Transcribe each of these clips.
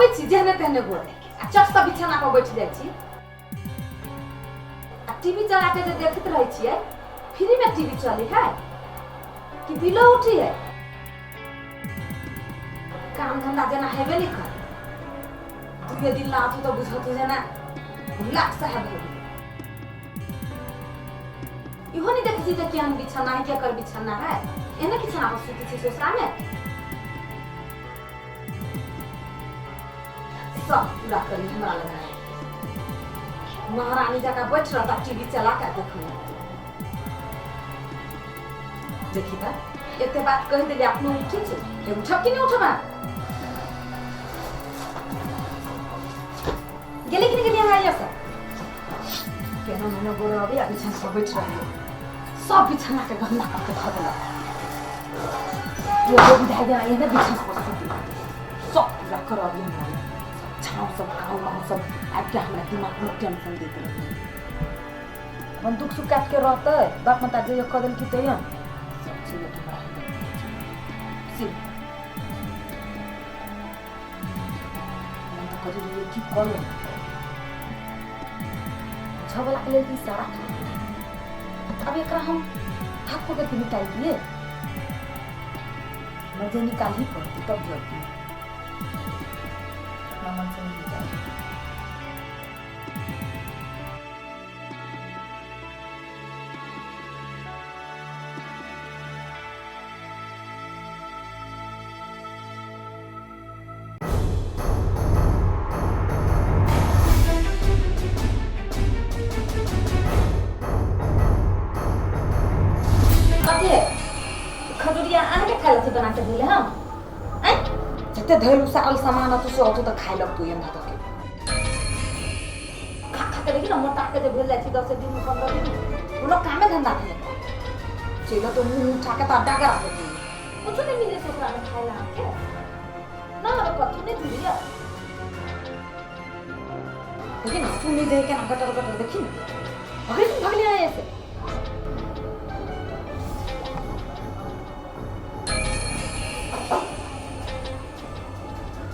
अबै छी जेहने तेहने गोर आ चट सँ बिछाना पर बैठ जाइ छी आ टीवी चला के जे देखैत रहै छियै फ्री में टीवी चली है कि बिलो उठी है काम धंधा जेना हेबे नहीं कर दुए दिन ला आथु तो बुझतु जेना लाख साहेब हो गेलै। इहो नहीं देखै छी जे केहन बिछाना है केकर बिछाना है एहने बिछाना पर सुतै छी सोसरा में सब पूरा करी हमरा लग आयल। महारानी जकाँ बैठ रहता टीवी चला के देखू देखी त एते बात कहि देली अपनो उठै छै हे उठब कि नहि उठब अहाँ? गेली कि नहि गेली अहाँ एहिसँ केना महीना गोर अबै आ बिछाना पर बैठ रहियै सब बिछाना के गंदा कऽ के धऽ देलक एगो विधायक जेना एहने बिछाना पर सुति सब पूरा करबियै हमरा लग। सब छाँव सब काउ माउ सब आबि के हमरा दिमागमे टेंशन दैत रहै अपन दुख सुख काटि के रहतै बाप माता जे कऽ देलकी तैयो सब चीज हमरा सिर्फ हम तऽ कहै रहियै की करू बुझऽवलाके लेल तऽ इशारा अब एकरा हम हाथ पकड़ के निकालि दिए मजे निकाल ही पड़ती तब जल्दी अपना मन से नहीं निकाल कथी है खजुरिया अहाँके खाय लए बना के देले हम आँय जते धैल उसारल सामान अतु से अतु तऽ खाय लगतौ एना दऽ के खा खा के देखी ने मोटा के जे भेल जाइ छै 10 दिन 15 दिन कोनो कामे धंधा नहि चलो तो मुंह उठा के तो अड्डा करा देती कुछ नहीं मिले ससुरा में खाए ला के ना अरे कथी नहीं जुड़िया देखी ना सुनी दे के ना गटर गटर देखी ना भगली तुम भगली आए ऐसे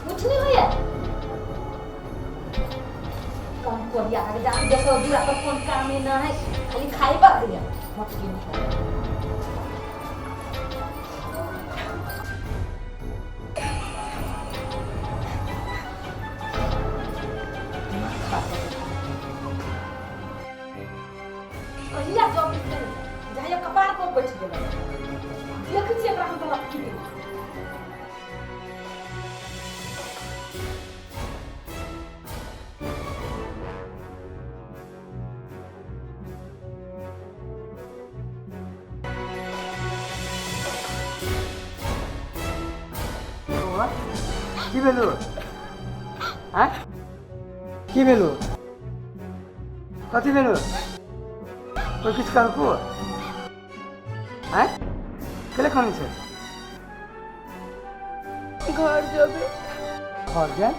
कुछ नहीं होया कम कोरिया आगे जाके देखो दूरा पर कौन काम है ना है खाली खाई बात है मटकी नहीं कहिया जॉब जाइए कपार पर बैठ गेलै देखै छियै एकरा हम तऽ लटकी देबै। की भेलो आँय की भेलो कथी भेलो कोइ किछु कहलको आँय केले कानै छै घर जेबै घर जाय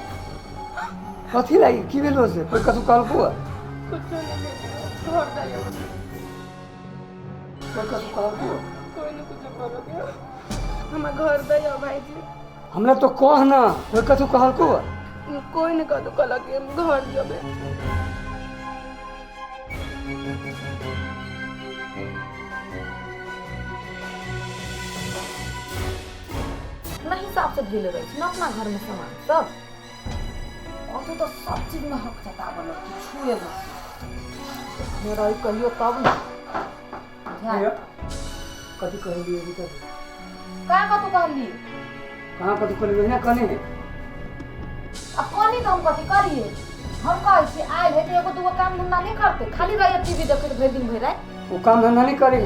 कथी लागि की भेलो से कोइ कथू कहलको कुछो नहीं भेलो घर जाइए कोइ कथू कहलको कोई नहीं कुछो करोगे हमरा घर दैया भाईजी हमरा तो कह ना कोइ कथू कहलको कोई नहीं कथू कहलक कि हम घर जेबै अपना हिसाब से धोले रहै छै ने अपना घरमे सामान सब ओतऽ तऽ सब चीजमे हक जताबऽ लगतै छुए लगतै रही कहियो तब ने बुझायल? कथी कहलियै अभी तक कहाँ कतौ कहलियै कहाँ कथी कहलियै ना कहने है अब कहनी तऽ हम कथी करियै हम कहै छी आयल है तऽ एगो दूगो काम धंधा नहि करतै खाली रहैए टीवी देखैत भरि दिन भरि राति वो काम धंधा नहीं करे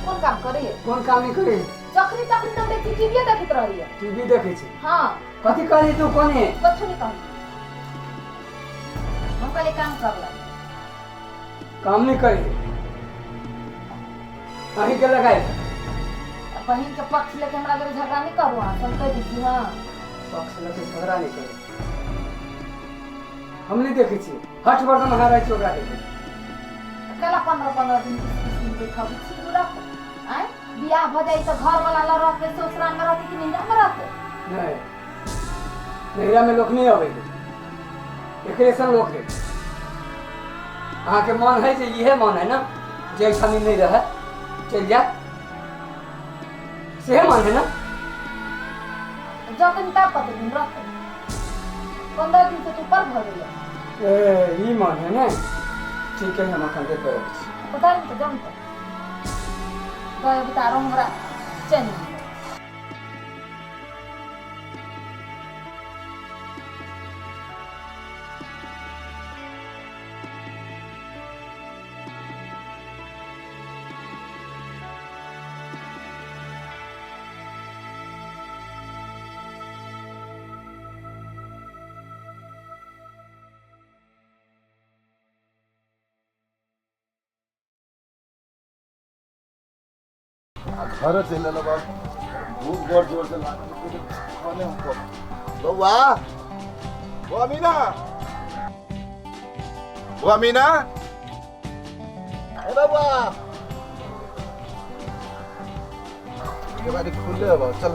कोन काम करैए कोन काम नहीं करे जखनी तखनी तऽ देखी टीवीए देखैत रहैए टीवी देखे छी हँ कथी कहली तू कोने कथू नहि कहली हम कहलियै काम करलक काम नहीं करे अहीं के लगाए बहिन के पक्ष लेके हमरा लगे झगड़ा नहीं करू अहाँ हम कहि दै छी हँ पक्ष लेके झगड़ा नहीं करे हम नहीं देखे छी हठ बर्तन हारा छी ओकरा देखे कला 15 15 दिन 20 20 दिन बैठबै छी दूरा पर आँय बियाह भऽ जाइ तऽ घर वाला लग रहतै ससुराल मे रहतै कि नैहरा मे रहतै नहीं नैहरा में लोग नहीं अबै है, एकरे संग लोग है। अहाँके मन है जे इहे मन है ना जे एहिठाम नहीं रहे चलि जाए, सेहे मन है ना? जखन तब कते दिन रहतै, 15 दिन से तो ऊपर भऽ गेलै। ए ई मन है ना, ठीक है हम एखन देख रहल छी। पता नहीं तो जमतै तो अभी तारो हमरा चैन नहीं। घर चलि एलहुँ बाप, भूख बड़ जोर से लागल, खाने हमको। बौआ, बौआ मीना, बौआ मीना, ए बौआ, के बारी खुले अब चल।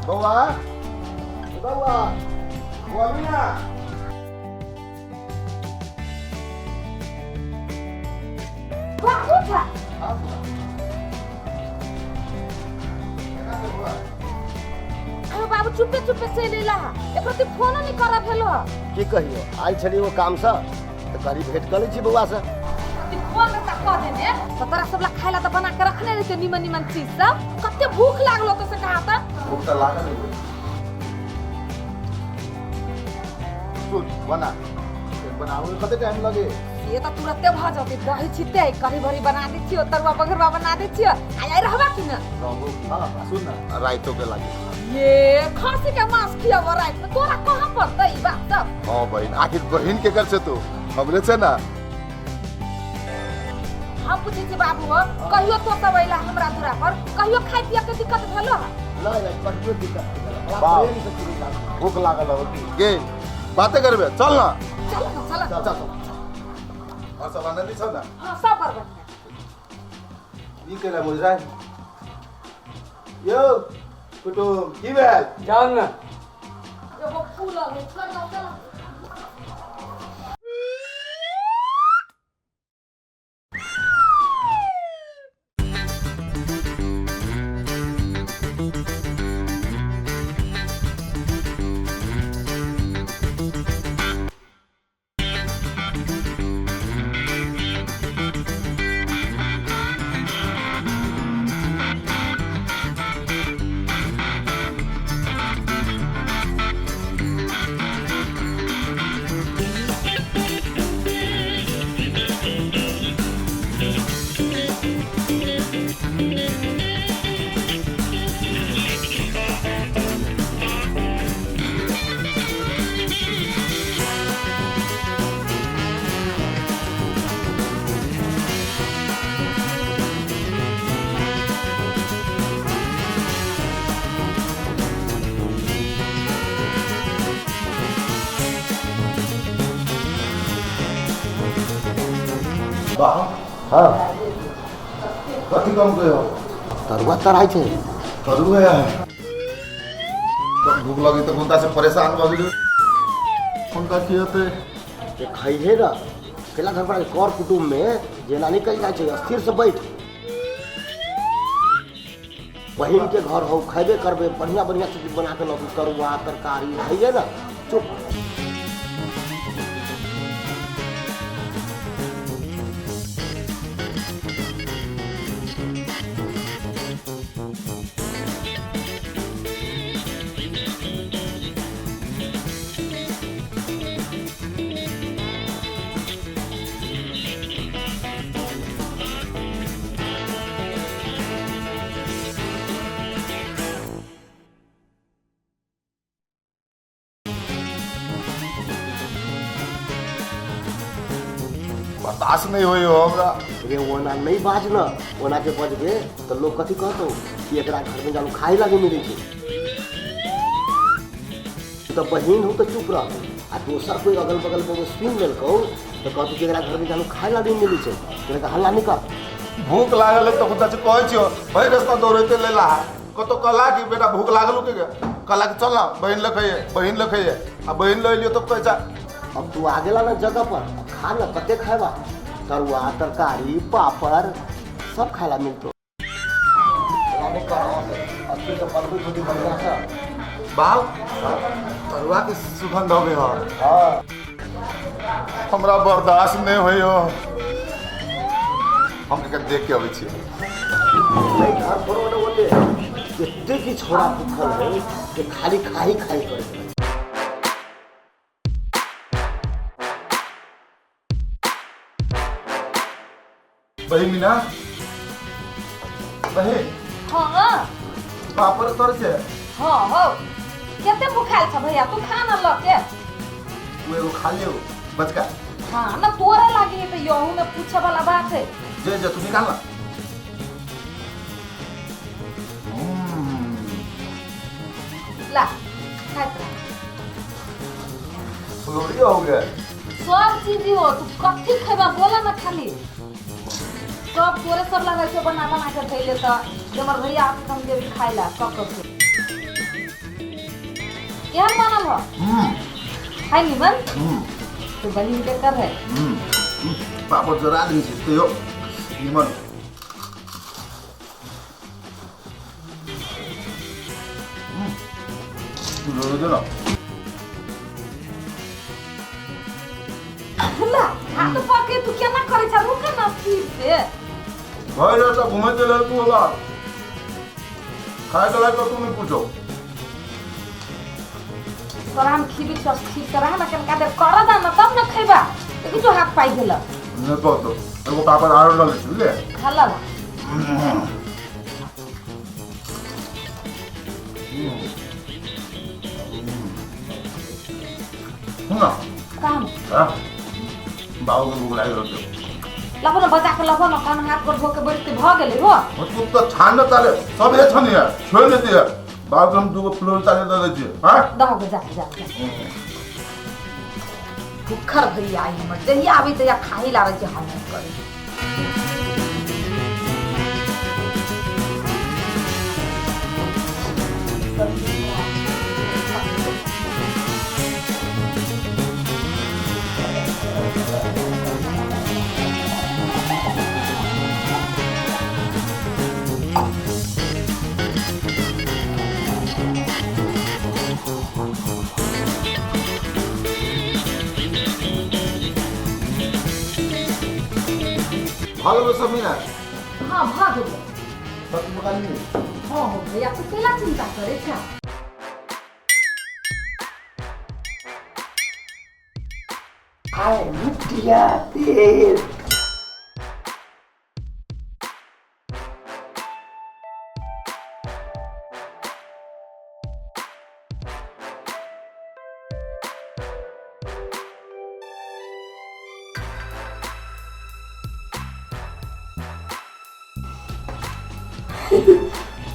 बौआ, बौआ, बौआ मीना। अरे बाबू चुपे चुपे चलि अयला, एको रत्ती फोनो नहीं करऽ भेलो। की कहियो, आयल छलियै ओ काम से तऽ कहली भेंट कऽ लै छी बौआ से। फोन रहता कऽ देने तऽ तोरा सब ला खाय ला तऽ बना के रखने रहिते निमन निमन चीज सब। कते भूख लागलो तो से कहा तऽ? भूख तऽ लागल है। सुन बना, बनावे कते टाइम लगे? ये तऽ तुरते भऽ जतै, दही छिटते कढ़ी भरी बना दै छियो, तरुआ बघरुआ बना दै छियो। आइ रहबा कि ना? रहबो। हां सुन ना, राइतो के लागे ये खांसी के मांस खियाबो राति में, तोरा कहाँ पड़तै ई बात सब? हां बहिन, आखिर बहिन के कर से तू हमरे से ना। हम पूछै छी बाबू हो, कहियो तो सब अइला हमरा दूरा पर, कहियो खाय पिए के दिक्कत भेलो? नहीं नहीं कहियो दिक्कत नहीं भेलो, बड़ा प्रेम से शुरू लागल, भूख लागल हो के बातें करबे, चल ना चल ना चल चल चल। और सब आनंदी छौ ना? हां सब बड़ बढ़िया। ई केला बोल रहा यो कुटुम की भेल? जाउ ना एगो फूल है, चल चल। हाँ कथी कम कहियो? तरुआ तराइ छै। तरुआ है, भूख लगी तऽ हुनका से परेशान भऽ गेलियै। हुनका की हेतै? जे खैहे ना, केला घर पर कर कुटुम्ब में जेना नहीं कयल जाइ छै, स्थिर से बैठ। बहिन के घर हो, खैबे करबे, बढ़िया बढ़िया चीज बना के लऽ, तरुआ तरकारी खैहे ना, चुप। बर्दाश्त नहीं होई हो हमरा। रे ओना नहीं बाज न, ओना के बजबे तो लोग कथी कहतौ कि एकरा घर में जानु खाए लागे मिलै छै। तो बहिन हो तो चुप रह, आ दोसर कोई अगल बगल में सुन लेलकौ तो कहतौ कि एकरा घर में जानु खाए लागे मिलै छै। तोरे के हल्ला नहीं कर। भूख लागल है तो खुदा से कहै छियो भाई रास्ता दौड़ैते लेला कतो कहला कि बेटा भूख लागल के कहला कि चल ना बहिन लग खइए, बहिन लग खइए। आ बहिन लग लियो तो कहै छ अब तू आ गेला ना जगह पर, खा ना, कते खाएबा? तरुआ तरकारी पापड़ सब खाला मिलतो। बाप तरुआ के सुगंध आवे ह। हमरा बर्दाश्त नहीं होई हो, हम के देख के आबै छी। नहीं घर पर होते एते की छोड़ा भूखल है कि खाली खाई खाई करे। बहिन मीना, बहिन। हाँ पापड़ तोर छे? हाँ हो। कते भूखाल छ भैया, तू खा ना ल के। तू एगो खा लियो बचका। हाँ ना तोरे लागी त यहू में पूछे वाला बात है। जे जे तू निकाल ना। ला खा। फुलौरी हो गया सब चीज हो, तू कथी खेबा बोला ना खाली। सब तोरे सब लगे छो बना बना के धैले त हमर भैया आप हम देवी खाइला कब कब के। केहन बनल हो? है निमन? तो बहिन के कर है। पापड़ जरा दी छी तो निमन। रोज ना ला हाथ पके तू केना करे छ? रुक ना फिर से भाई रास्ता घूमे चले तू होला खाए के तो तू नहीं पूछो। तोरा हम खीबी छ ठीक तरह ना कनका देर कर दा ना तब ना खैबा। देखि जो हाथ पाई गेल नहीं तो एगो पापड़ आरो ल ले ले खा ला। ना काम हां बाबू के भूख लागि रहल छौ। लबो न बजा के लबो न कान हाथ गोड़ धो के बैठते भ गेलै हो। तू तो छान ताले सब हे छन यार छोड़ देती है बाबू। हम दूगो फ्लोर ताले दे दै छियै। हां दह गो जा जा भुखर भैया आई हमर जहिया आबै तहिया खाही लाबै छै। हम करी भागलो सब मीना? हाँ भागलो। सब पका ली? हाँ हो भैया तू केला चिंता करे छा? आए मिट्टिया तेल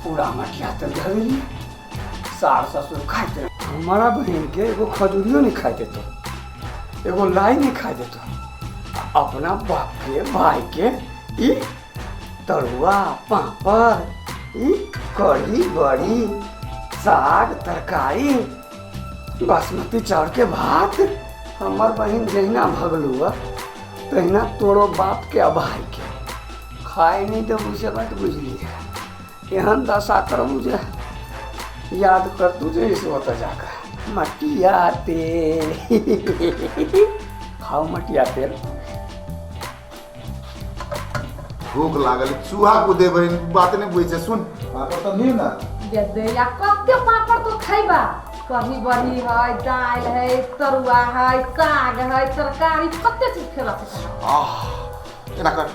पूरा मटिया तेल धरेली सार ससुर खाते। हमारा बहन के एगो खजूरियो नहीं खाए देतो, एगो लाई नहीं खाए देतो। अपना बाप के भाई के ई तरुआ पापड़ ई कढ़ी बड़ी साग तरकारी बासमती चाउर के भात। हमार बहन जहिना भगलुआ तहिना तोरो बाप के भाई के खाए नहीं देबू से बात बुझलिए। एहन दशा करबू जे याद कर तुझे इस वक्त जाकर मटिया तेल खाओ मटिया तेल। भूख लागल चूहा कूदे बहिन बात नहीं बुझै छै। सुन पापड़ तो नहीं ना दे या कते पापड़ तो खैबा? कढ़ी बड़ी है, दाल है, तरुआ है, साग है, तरकारी कते चीज खेबा से। आह एना कर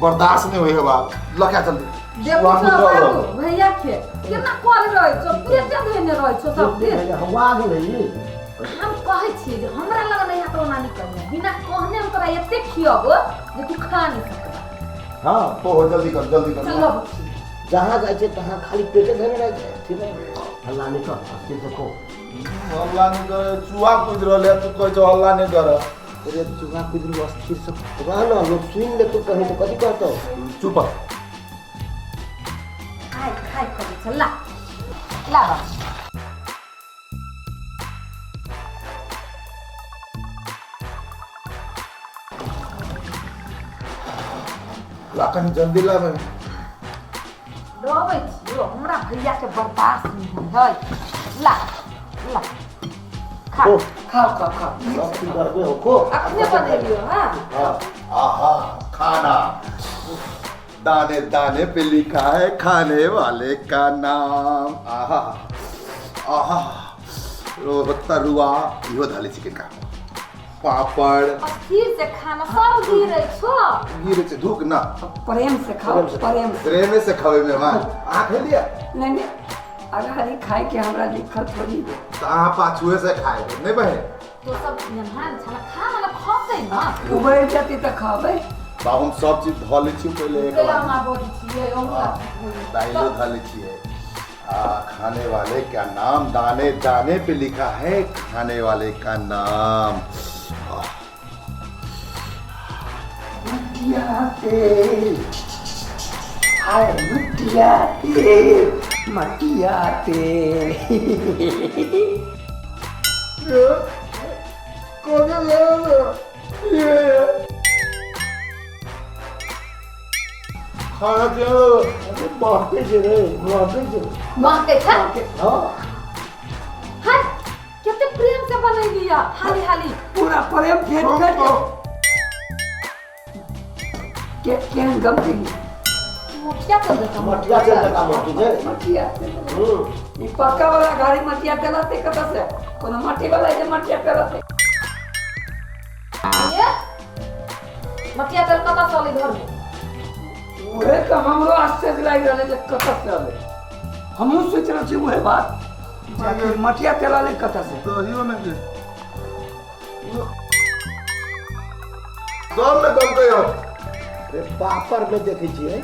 बर्दाश्त नहीं होई है बाप लका जल्दी देखो बाबू भैया के केना कर रहै छौ, पेटे धेने रहै छौ सब दिन। हवा गेलै। हम कहै छियै जे हमरा लग नहीं हाथ ओना नहीं कहिया, बिना कहने हम तोरा एते खियबो जे तू खा नहीं सकबा। हां तो जल्दी कर जल्दी कर। चलो जहाँ जाइ छै तहाँ खाली पेटे धरे रहै छै। ठीक है हल्ला नहीं कर, अस्थिर से खो। हल्ला नहीं कर, चूहा कूद रहल है तू कहै छौ हल्ला नहीं कर। रे चूहा कुदरू अस्थिर से रह ना, लोग सुन ले तो कहीं तो कथी कहतो। चुप। खाइ खाइ करै छै, ला ला बा। ला कनी जल्दी ला बहिन। डरबै छियौ, हमरा भैया के बर्दाश्त नहीं होइ है। ला ला खा। ओ। खाओ खाओ खाओ। सब चीज करबे हो को। अपने बनेलियो। हाँ। हाँ। आहा खाना, दाने दाने पे लिखा है खाने वाले का नाम। आहा आहा, तरुआ इहो धाले चिकन का पापड़। अस्थिर से खाना सब गिरै छौ। गिरे छै धूक ना। प्रेम से खाओ, प्रेम से। प्रेम से। प्रेमे से खावे मेहमान। अहाँ खेलिए? नहीं नहीं, अगाड़ी खाए के हमरा लिखल थोड़ी बे। तो अहाँ पाछुए से खाए नहीं बहन? तो सब मेहमान छला, खा ना, खतै ना। उबैर जेतै तऽ खबै। बाबू हम सब चीज धऽ लै छी पहिले एक तेल बार। हमरा बजै छियै हमरा। दाइलो धऽ लै छियै। आ खाने वाले का नाम दाने दाने पे लिखा है खाने वाले का नाम। आह, मटिया तेल, हाय मटिया तेल, मटिया तेल। खाना पीना। अरे महकै छै रे, महकै छै। महकै छै? हाँ। हाय, कते प्रेम से बनेलिया, हाली हाली। पूरा प्रेम फेंट फेंट के केहन गम्भीर। मोटिया तेल देता। मटिया तेल जकाँ महकै छै। मटिया तेल। हम्म। ई पक्का वाला गाड़ी मटिया तेल रहतै कतऽ से? कोनो मट्टी वाला जे मटिया तेल रहतै? ये मटिया तेल कतऽ से अलै घर में? उहे तऽ हमरो आश्चर्य लागि रहल है जे कतऽ से अलै। हमहूँ सोचि रहल छी उहे बात जे आखिर मटिया तेल अलै कतऽ से। दहियो में के सब में गमकै हो। रे पापड़ में देखै छियै,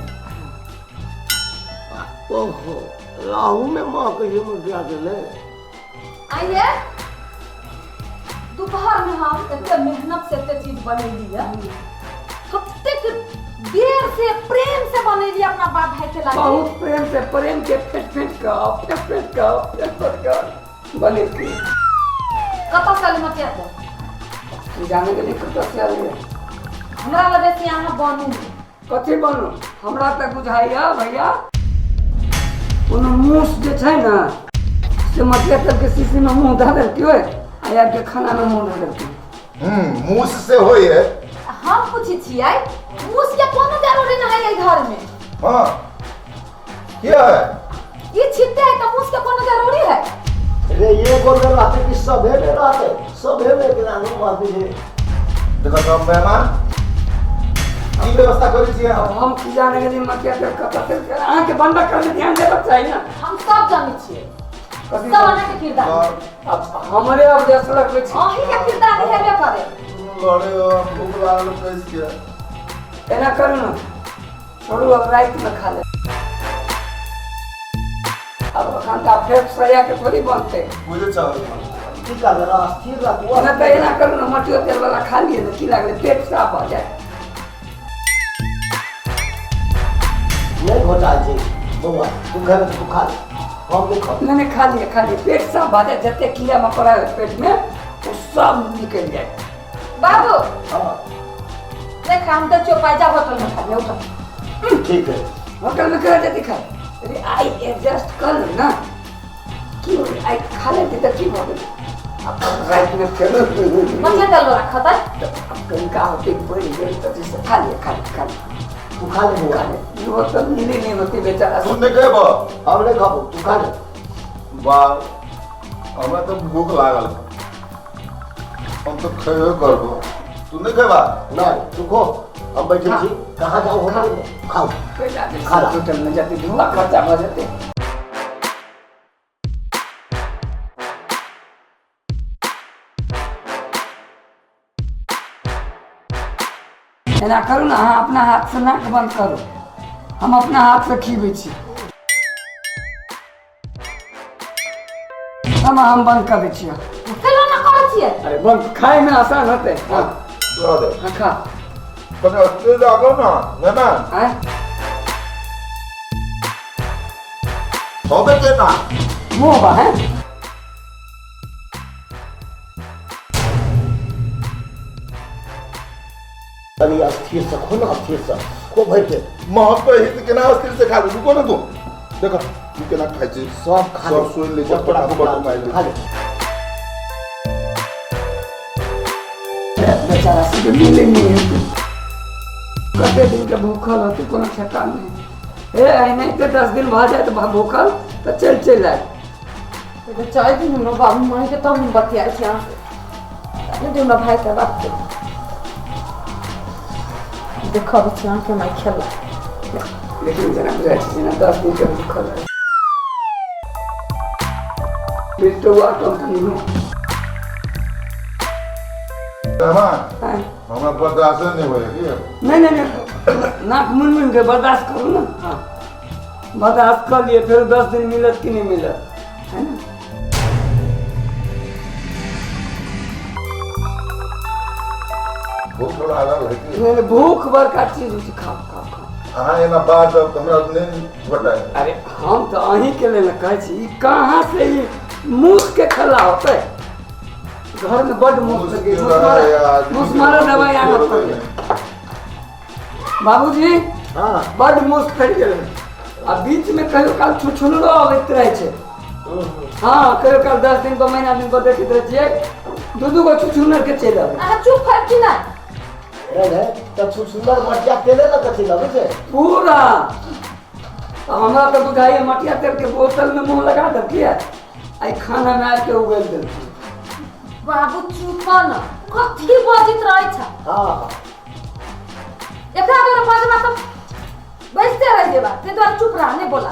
ओहो राहु में महकै छै मटिया तेल। आइए, दोपहर में हम एते मेहनत से एते चीज बनेली है, कतेक देर से प्रेम से बनेली अपना बाप भाई के लागे। बहुत प्रेम से, प्रेम के फेंट फेंट कऽ, फेंट फेंट कऽ, फेंट फेंट कऽ बनेलकै। कतऽ से अलै मटिया तेल? जाने के लिए कतऽ से अलै। हमरा लगे कि अहाँ बनू। कथी बनू? हमरा तऽ बुझाइया भैया कोनो मूस जे छै ने से मटिया तेल के शीशी में मुँह धऽ देलकै आ आबि के खाना में मुँह धऽ देलकै। मूस से होई है। हम पूछै छियै, मूस के कोनो जरूरी नहीं है घर में? हाँ क्या है? ये छिटते है तो मूस के कोनो जरूरी है? रे ये गोल में रहते कि सभे में रहते, सभे में के नाम महकै छै। देखो तो मेहमान की व्यवस्था करै छियै अब हम। हम की जाने गेली मटिया तेल कतऽ तेल के। अहाँके बनबऽ करमे ध्यान देबऽ चाही ने। हम सब जानै छियै। कथी? सब अहाँके किरदार। अब हमरे अब जस रखबै छी। अहीं के किरदार हेबे करे। लड़े हो, भूख लागल कैस के। एना करू ने, छोड़ू, अब रातिमे खा लेब। अब एखन तऽ फेर सया के थोड़ी बनतै। बुझे चावल। की कहबै, अस्थिर रहतौ। एना तऽ एना करू ने, मटियो तेल वाला खा लिअ ने, की लागलै, पेट साफ भऽ जायत। नहीं घोटाल छै बौआ, तू घर में तू खा ले, हम नहीं खाब। नहीं नहीं, खा लिअ खा लिअ, पेट साफ भऽ जायत। जते कीड़ा मकोड़ा है पेट में ओ सब निकलि जायत। बाबू। हाँ। देख, हम तऽ चौपाई जा होटल में खा लिअ, उठो। ठीक है। होटल में केना जेतै खाय? अरे आइ एडजस्ट कऽ लेब ने, की हो गेलै? आइ खा लेतै तऽ की भऽ गेलै? अब रातिमे फेरो। मटिया तेल वाला खतै। अब कनिका होतै बढ़ि गेल तऽ जैसे खा लिअ खा लिअ खा लिअ। तू खा ले बौआ। खा ले, इहो तऽ मिले नहि होतै बेचारा। तू नहीं खेबो? हम नहीं खाबो, तू खा ले। वाह, हमरा तऽ भूख लागल, हम तऽ खेबे करबो। तू नहीं खेबा? नहीं, तू खो, हम बैठे छी। कहाँ जाओ होटल में खाओ। खा ला। होटल में जेतै धुआं खर्चा भऽ जेतै। एना करू ने, अहाँ अपना हाथसँ नाक बंद करू, हम अपना हाथसँ खीबै छी। हम बंद कऽ दै छियै। केना ना करै छियै? अरे बंद खायमे आसान होतै। हाँ। रह दे। हाँ खा। कने अस्थिर लागो ना मेहमान। आय होबे के ना मुँह बा है। तनी अस्थिर से खो ना, अस्थिर से खो भर के। महक पे हित केना अस्थिर से खा ले, रुको ना तू। देखो तू केना खाइ छी, सब खा ले, सब सुन ले, तोरा फटाफट भूख मारि खा ले। बेचारा से मिले नहीं है, कते दिन के भूखल होते कोनो ठेकान नहीं। ए एनाहिते तो 10 दिन भऽ जाए तो भूखल तो चल चल आए। एगो चाय दी हमरा बाबू माई के तब हम बतियाइ छी अहाँ से। नहीं हमरा भाई के बाप के देखब छी अहाँ के माई खेला। लेकिन जेना बुझाइ छै जेना 10 दिन के भूखल है। फिर तो हुआ कंपनी में हमरा बर्दाश्त नहीं होय की। नहीं नहीं नहीं, नाक मुन मुन के बर्दाश्त करू ना। हाँ बर्दाश्त कर लिए, फिर 10 दिन मिलत कि नहीं मिलत है ना। भूख लागल है की? नहीं, भूख बड़का चीज होइ छै। खाओ खाओ खाओ। अहाँ एना बात हमरा नहीं बताए। अरे हम तो अहीं के लेल कहै छी, ई कहाँ से ई मूस के खला होतै? घर में बड मूस लगे, मूस मारा दवाई आनऽ पड़लै। बाबूजी हाँ बड मूस फैल गेलै आ बीच में कहियो काल छुछुनरो अबैत रहै छै। हाँ कहियो काल 10 दिन पर महीना दिन पर देखैत रहै छियै, 2-2 गो छुछुनर के चलि अबै। अहाँ चुप हैब कि नहि? नहीं तब सुंदर मटिया तेले लग के चलि अबै छै पूरा। हमरा तऽ बुझाइए मटिया तेल के बोतल में मुँह लगा देलकै, आई खाना में आबि के उगलि देलकै। बाबू चुप न, कथी बजैत रहै छ? हाँ एकरा दुआरे बजबा तऽ बैसते रहि जेबा, ताहि दुआरे चुप रह, नहि बोला।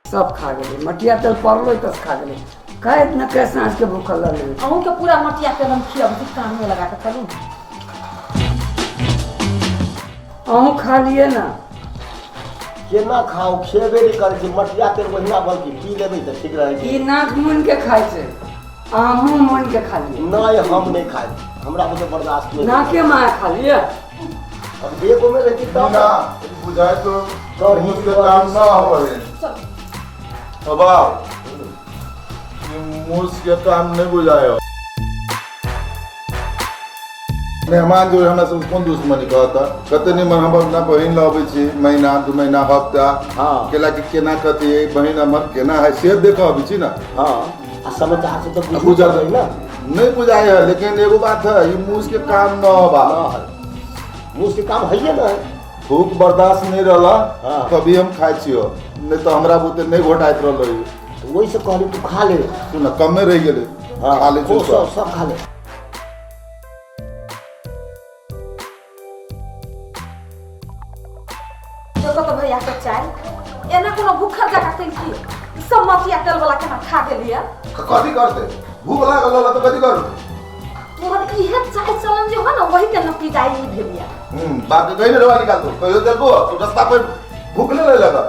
सब खा गेलै, मटिया तेल पड़लै तऽ खा गेलै। कै न कै साँझ के भूखल रहलै। अहूँके पूरा मटिया तेल हम खियाबै छी, कान में लगा के चलू। अहूँ खा लिए ना। केना खाउ, खेबे नहि करै छी। मटिया तेल ओहिना बल्कि पी लेबै तऽ ठीक रहै छै। ई नाक मुनि के खाइ छै, अहाँ मुँह मुनि के खा लिए। नहीं हम नहीं खाए, हमरा बुझे बर्दाश्त नहीं। नाके माँ खा लिए। अब एगो में रहती तब ना बुझाए तो मूस के काम ना होवे। अब मूस के काम नहीं बुझायो। मेहमान जो हमरा सब कोन दुश्मनी कहता, कते निमन हम अपना बहिन ल अबै छी महीना 2 महीना हफ्ता। हाँ केला कि केना कथी बहिन हमर केना है से देख अबै छी ना। हाँ आ समाचार से तो बुझल ना नहीं बुझाए है, लेकिन एगो बात है, ई मूस के काम न बा। ना है मूस के काम है ना। भूख बर्दाश्त नहीं रहला हाँ। तभी हम खाइ छियो, नहीं तो हमरा बुते नहीं घोटाइत रहल। तो वही से कहली तू खा ले। सुन कमे रह गेलै। हाँ, खा ले सब सब खा ले। देखो तो भैया के चाय एना कोनो भूखल जका केलकी, सब मटिया तेल वाला केना खा गेलियै। कथी करते, भूख लागल रहल तऽ कथी करते? तोहर इहे चाय चलन जे हो ना वही के नतीजा ई भेलिया। बाप के कहि ने रवा निकाल दो, कहियो देलको तू रास्ता पर भूख ले लगा।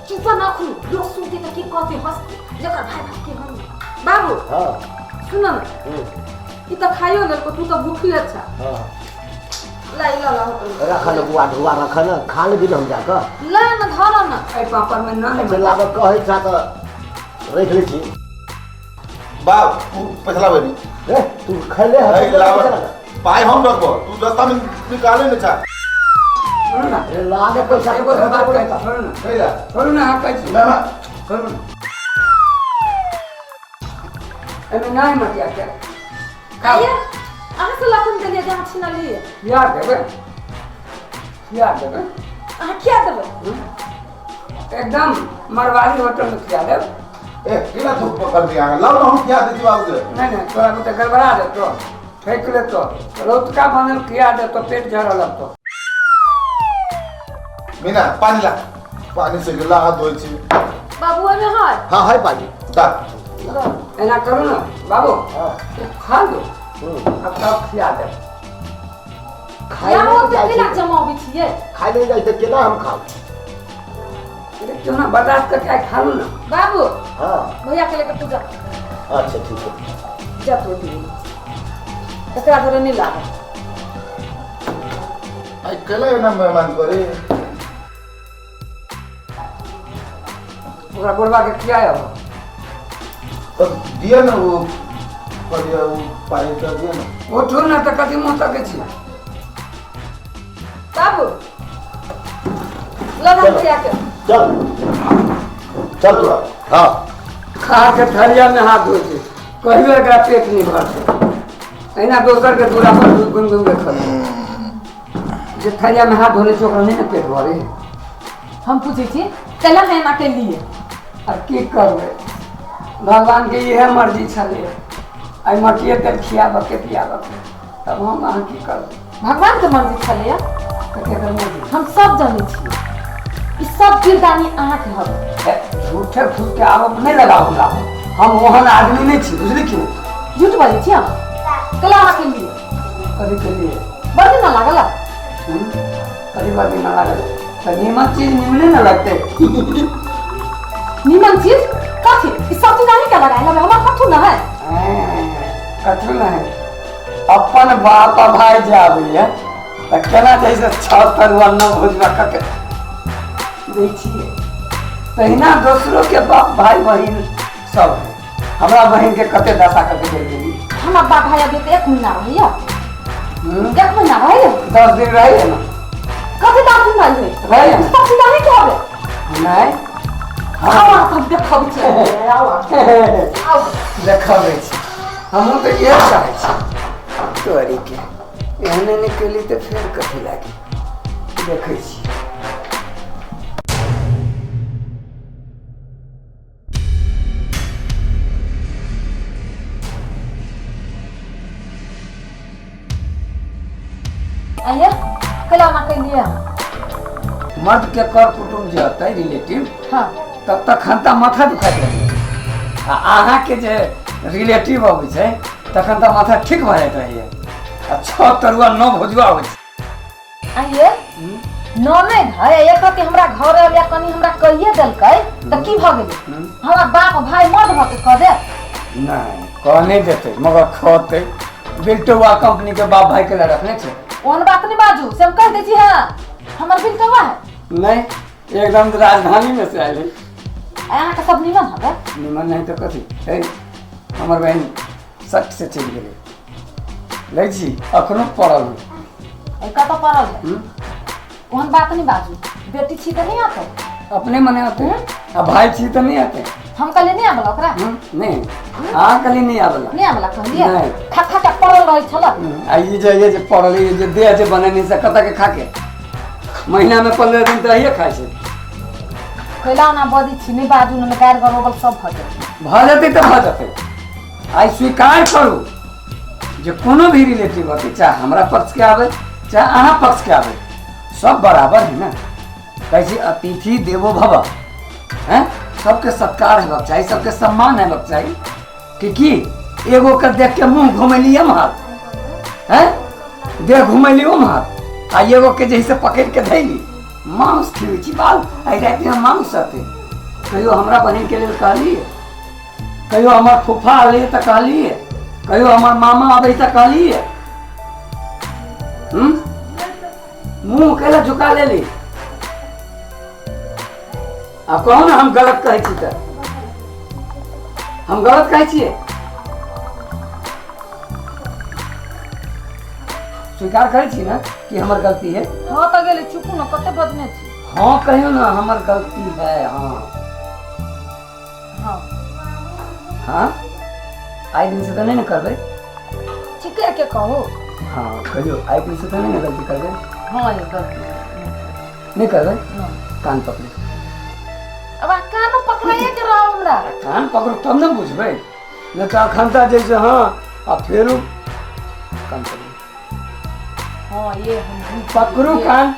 चुप न खुलू, लोग सुनते तऽ की कहते, हंसते जकर भाई भाई के हम। बाबू हां सुन न, ई तऽ खाइयो लेलको, तू तऽ भूखले छ। हां ला ला ला रख न बुआ ढुआ रख न, खा लेबी न हम जाकऽ। ला न धर न एहि पापड़ में न अच्छा लागऽ कहै छा तऽ रख लै छी। बाप तू पैसा लाबै रे, तू खैले है लाबै पाइ हम रखबो, तू रास्ता में निकाले न छा। छोड़ू ना रे लागे पैसा एगो बात कहै छी, छोड़ू ना कैला, छोड़ू ना। हाँ कहै छी ना ना छोड़ू ना, एहिमे नहि मटिया तेल खाइए। अहाँ से लखन देलियै जे अहाँ छिनलियै। खिया देबै, खिया देबै। अहाँ खिया देबै? एकदम मारवाड़ी होटल में खिया देब। ए केना धूप पकड़ दिया, लाओ ना हम खिया दै छी बाबू के। नहीं नहीं तोरा बुते गड़बड़ा देतो, फेंक लेतो, रौतका बनल खिया देतो, पेट झरऽ लगतो। मीना पानी ला, पानी से गिला हाथ धोइ छी। बाबू ओहिमे है? हाँ है पानी। दा एना करू ना बाबू, हाँ खा लो अब तब खिया देब। खाइ नहि जाइ केना छै, जमाबै छियै? खाइ नहि जाइ छै केना हम खाउ? क्यों ना बर्दाश्त करके आइ खा लू ना बाबू। हाँ भैया के लेकर तू जा। अच्छा ठीक है। इज्जत रोटी एकरा घरे नहीं लागल। आई केला एना मेहमान करे ओकरा गोरबा के खियाए तो दिया ना वो करिया वो पानी तो दिया ना उठू ना तऽ कथी मुँह तकै छी। बाबू लगा खिया के चल चल तोरा। हाँ खा के थरिया में हाथ धोइ छै कहियो एकरा पेट नहीं भरतै। एहिना दोसर के दूरा पर घुमि घुमि के खबै जे थरिया में हाथ धोले छै ओकरा नहीं ने पेट भरे। हम पूछै छी केला मेहमा के लिए आब की करबै भगवान के इएह मर्जी छलै आइ मटिए तेल खियाबऽ के पियाबऽ के तब हम अहाँ की करबै। भगवान के मर्जी छलै तऽ केकर मर्जी हम सब जानै छी ई सब किरदानी अहाँके हवे। झूठे फूस के आरोप नहीं लगाओ हमरा हम ओहन आदमी नहीं छी बुझली कि झूठ बाजै छी हम केला अहाँ के लिए कथी के लिए बड़ दिन लागल कथी बड़ दिन लागल तऽ नीमन चीज निमने न लगतै। नीमन चीज कथी ई सब चीज अहीं के लगायल हवे हमरा कथू न है कथू न है। अपन बाप आ भाई जे आबैया तऽ केना जैसे छह तरुआ न भुजबा कऽ के दै छियै तहिना दोसरो के बाप भाई बहिन सब है। हमरा बहिन के कते दशा कऽ के गेली। हमरा बाप भाई अभी एक महीना रहैया एक महीना रहैया 10 दिन रहैया ना कथी 10 दिन रहैया रहैया सब चीज अहीं के हवे नहीं आउ हम देखबै छी आउ आउ देखबै छी हमहूँ तऽ इएह चाहै छी तोरी के एहने नहि केली तऽ फेर कथी लागी देखै छी। आइए कैला ना कैलिए मर्द के कर कुटुम्ब जे होतै रिलेटिव हाँ तब तक खनता माथा दुखाइत रहै आ अहाँके जे रिलेटिव अबै छै तखन तऽ माथा ठीक भऽ जाइत रहैया आ 6 तरुआ 9 भुजुआ अबै छै। आइए ननैद है एक रति हमरा घर आयल कनी हमरा कहिए देलकै तऽ की भऽ गेलै हमरा बाप भाई मर्द भऽ के कह दे नहीं कह नहीं देतै मगर खतै बिल्टुआ कंपनी के बाप भाई के लए रखने छै। ओहन बात नहीं बाजू से हम कह दै छी। हाँ हमर बिल्टुआ है नहीं एकदम राजधानी में से आयल है। अहाँके सब निमन हवे निमन नहीं तो कथी है हमर बहन सट से चलि गेलै लै छी अखनो पड़ल है कतऽ पड़ल है ओहन बात नहीं बाजू बेटी छी तऽ नहीं आते अपने मने आते हैं आ भाई छी तऽ नहीं आते हम कहलिए नहीं आबला ओकरा नहीं अहाँ कहलिए नहीं आबला नहीं आबला कहलिए खा खा के पड़ल रहै छल। आ ई जे ये जे पड़ल ई जे देह जे बनेने से कतऽ के खा के महीना में 15 दिन तऽ अहिए खाइ छै। कैला ना बजै छी नहीं बाजू ने गारि गरोबल सब भऽ जेतै भऽ जेतै तऽ भऽ जेतै। आइ स्वीकार करू जे कोनो भी रिलेटिव होतै चाहे हमरा पक्ष के आबै चाहे अहाँ पक्ष के आबै सब बराबर है ना। कहै छै अतिथि देवो भव हैं सबके सत्कार हेबाक चाही सबके सम्मान हेबाक चाही कि एगो के देख के मुँह घुमेली एम्हर हैं देह घुमेली ओम्हर आ एगो के जैसे पकड़ के धैली मांस खिबै छी बाल आइ रातिमे मांस अतै। कहियो हमरा बहिन के लेल कहलियै कहियो हमर फूफा अलै तऽ कहलियै कहियो हमर मामा अबै तऽ कहलियै मुँह कैला झुका लेली। आब कहू ने हम गलत कहै छी तऽ हम गलत कहै छियै स्वीकार करै छी ना कि हमर गलती है। हाँ तऽ गेलै चुपू न कते बजने छी। हाँ कहियो ना हमर गलती है। हाँ हाँ हाँ आइ दिन से तऽ नहीं ने करबै ठीके के कहू। हाँ कहियो आइ दिन से तऽ नहीं ने गलती करबै। हाँ ये गलती नहीं करबै। कान पकड़े अब कान पकड़ाइए के रहो हमरा कान पकड़ू तब ने बुझबै नहीं तऽ अखन तऽ जैसे हाँ आ फेरू कान पकड़ू। हाँ ये हम पकड़ू कान।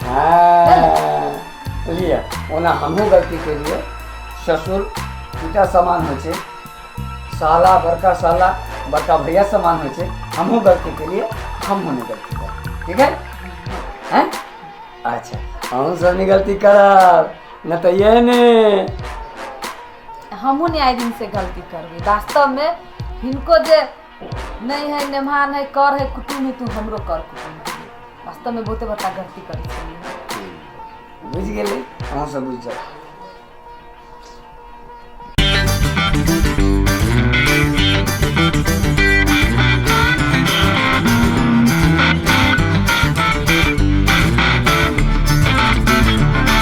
हाँ लिअ ओना हमहूँ गलती केलियै। ससुर पिता समान होइ छै साला बड़का साला बड़का भैया समान होइ छै। हमहूँ गलती केलियै हमहूँ नहीं गलती करब ठीक है हैं अच्छा अहूँ सब नहीं गलती करब न तऽ ये ने हमहूँ नहीं आइ दिन से गलती करबै। वास्तव में हिनको जे नहीं है नेमान है कर है कुटुम है, तू हमरो कर कुटुम है। वास्तव में बहुते बड़का गलती करै छलियै। बुझि गेलै, अहाँ सब बुझि जाउ।